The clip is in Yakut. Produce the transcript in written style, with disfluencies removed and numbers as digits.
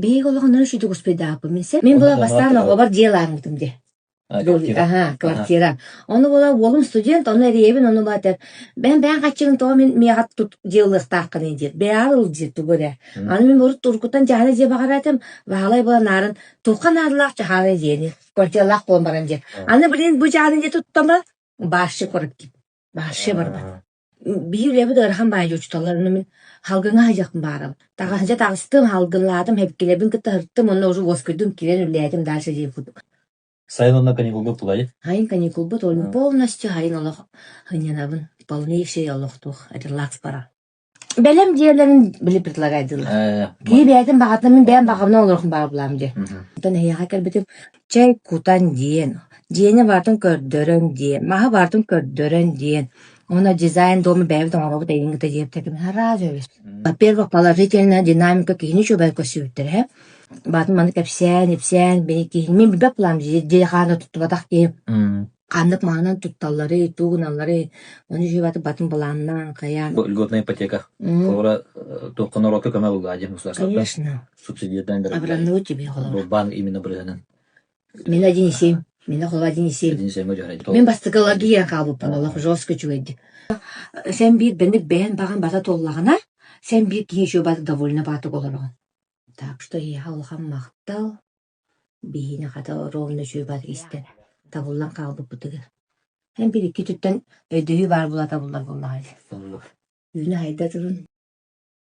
Биһиги олохоннору үчүгэй успейдааппын мин сэ. Мин була бастаан оҕобор дьиэ ылааммытым дии. Аха, квартира. Ону була уолум студент, ону эрийэбин, ону була этэр, бэйэм бэйэҥ хаччыгын тоҕо мин миэхэ тут дьиэ ылыахтааххыный диир. Бэйэҕэр ыл диир тугу эрэ. Аны мин урут уруккуттан дьаһана дьиэ баҕарар этим, Баһылай була наарын туохха наадалаах дьаһаана дьиэни, квартиралаах буолан баран диир. Аны блин бу дьаһана дьиэ туттама, баашчы курдук баашчы барбат. Биһи үлэбит ыарахан баайы учууталлар онно мин халгыҥҥа сылдьыахпын баҕарабын. Таҕаһдьа таҕыстым, халгыннаатым, хэбиккилэрбин кытта сырыттым уонна уже уоскуйдум, киирэн үлэлээтим дальше диэн курдук. Сайын онно каникулга тулай? Сайын каникулбут ол полностью сайын олох сынньанабын, полнейший олохтуох релакс бара. Бэлэм дьиэлэрин били предлагайдылар. Киһи бэйэтин баҕатынан мин бэйэм баҕабынан олорохпун баҕарбылаам дьэ. Онтон эһиэхэ кэлбитим чэй кутан диэн, дьиэни барытын көрдөрөн диэн, маһы барытын көрдөрөн диэн, уонна дизайн дома бэйэбит оҥоробут эйигин кытта диэбиттэрин сразу Во-первых, положительная динамика киһини үчүгэй көрсүбүттэрэ. Баатын маны кэпсээн, ипсээн, били киһини мин билбэт буолаам дьиэ хаана туттубатах киһи. Ханнык маһынан тутталларый, тугу гыналларый, ону үчүгэй батын былааннаан, хайаан. Бу льготная ипотека. Холобура, туохха норуокка көмө булла диэн государствоттан. Конечно. Субсидиятынан берет. Обрамную тебе холобура. Бу банк именно бырыһынан. Мин 1,7. Мин холобура 1,7. 1,7 дьоһун. Мин бастакылар киирэн хаалбыппын олох жестко үчүгэйдик. Сен биир бэник бэйэн баҕан бата туоллаҕына, сен биир киһи үчүгэй бата довольно баатык олороҕун. Так что эйиэхэ улахан махтал. Биһиэнэ хата ровно үчүгэй баатык истэн табыллан хаалбыппытыгар. Эн биир икки өттүттэн өйдөһүү баар буола табыллар буоллаҕа дии. Үүнэ-сайда турун.